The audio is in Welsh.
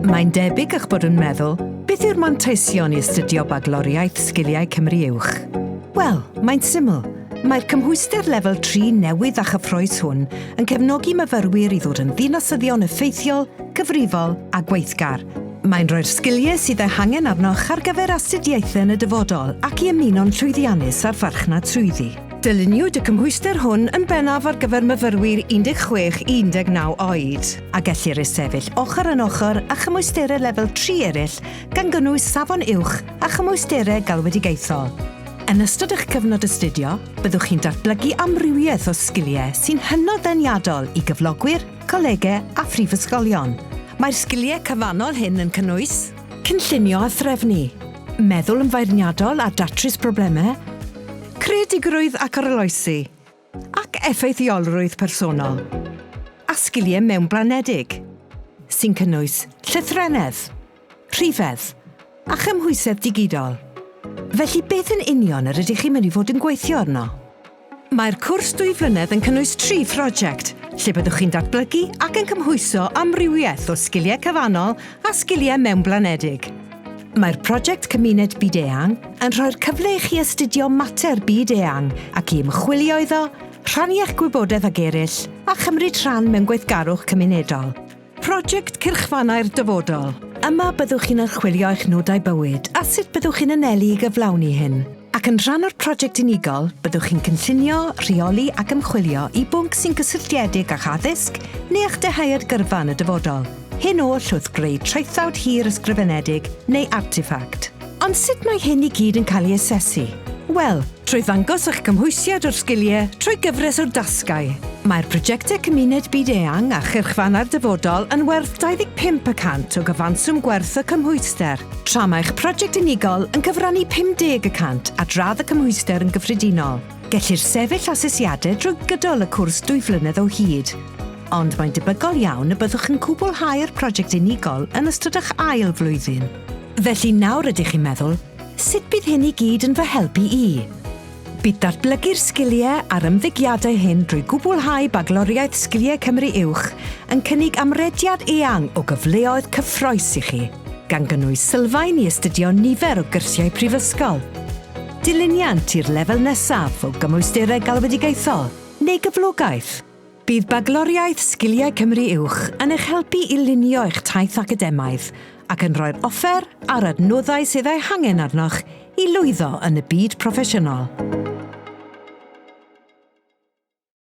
Mae'n debyg eich bod yn meddwl, beth yw'r manteision i astudio Bagloriaeth Sgiliau Cymru Uwch? Wel, mae'n syml. Mae'r cymhwyster lefel 3 newydd a chyffrous hwn yn cefnogi myfyrwyr i ddod yn ddinasyddion effeithiol, cyfrifol a gweithgar. Mae'n rhoi'r sgiliau sydd eu hangen arnoch ar gyfer astudiaethau yn y dyfodol ac i ymuno'n llwyddiannus â'r farchnad swyddi. Dyluniwyd y cymhwyster hwn yn bennaf ar gyfer myfyrwyr 16 i 19 oed, a gellir ei sefyll ochr yn ochr â chymwysterau lefel 3 eraill gan gynnwys Safon Uwch a chymwysterau galwedigaethol. Yn ystod eich cyfnod astudio, byddwch chi'n datblygu amrywiaeth o sgiliau sy'n hynod ddeniadol i gyflogwyr, colegau a phrifysgolion. Mae'r sgiliau cyfannol hyn yn cynnwys. Cynllunio a threfnu. Meddwl yn feirniadol a datrys problemau. Creadigrwydd ac arloesi. Ac effeithiolrwydd personol. A sgiliau mewnblanedig, sy'n cynnwys llythrennedd, rhifedd, a chymhwysedd digidol. Felly beth yn union yr ydych chi'n mynd i fod yn gweithio arno? Mae'r cwrs dwy flynedd yn cynnwys tri phroject, lle byddwch chi'n datblygu ac yn cymhwyso amrywiaeth o sgiliau cyfannol a sgiliau mewnblanedig. Mae'r project Cymuned Byd-eang yn rhoi'r cyfle i chi astudio mater byd-eang ac i ymchwilio iddo, rhannu eich gwybodaeth ag eraill a chymryd rhan mewn gweithgarwch cymunedol. Project Cyrchfannau'r Dyfodol. Yma byddwch chi'n archwilio eich nodau bywyd a sut byddwch chi'n anelu i gyflawni hyn. Ac yn rhan o'r prosiect unigol, byddwch chi'n cynllunio, rheoli ac ymchwilio i bwnc sy'n gysylltiedig â'ch addysg neu â'ch dyhead gyrfa yn y dyfodol. Hyn oll wrth greu traethawd hir ysgrifenedig neu artiffact. Ond sut mae hyn i gyd yn cael ei asesu? Wel, trwy ddangos eich cymhwysiad o'r sgiliau trwy gyfres o dasgau. Mae'r prosiectau Cymuned Byd-eang a Chyrchfannau'r Dyfodol yn werth 25 y cant o gyfanswm gwerth y cymhwyster, tra mae'ch prosiect unigol yn cyfrannu 50 y cant at radd y cymhwyster yn gyffredinol. Gellir sefyll asesiadau drwy gydol y cwrs dwy flynedd o hyd, ond mae'n debygol iawn y byddwch yn cwblhau'r prosiect unigol yn ystod eich ail flwyddyn. Felly nawr ydych chi'n meddwl, sut bydd hyn i gyd yn fy helpu i? Bydd datblygu'r sgiliau a'r ymddygiadau hyn drwy gwblhau Bagloriaeth Sgiliau Cymru Uwch yn cynnig amrediad eang o gyfleoedd cyffrous i chi, gan gynnwys sylfaen i astudio nifer o gyrsiau prifysgol, dilyniant i'r lefel nesaf o gymwysterau galwedigaethol neu gyflogaeth. Bydd Bagloriaeth Sgiliau Cymru Uwch yn eich helpu i lunio eich taith academaidd ac yn rhoi'r offer a'r adnoddau sydd eu hangen arnoch i lwyddo yn y byd proffesiynol.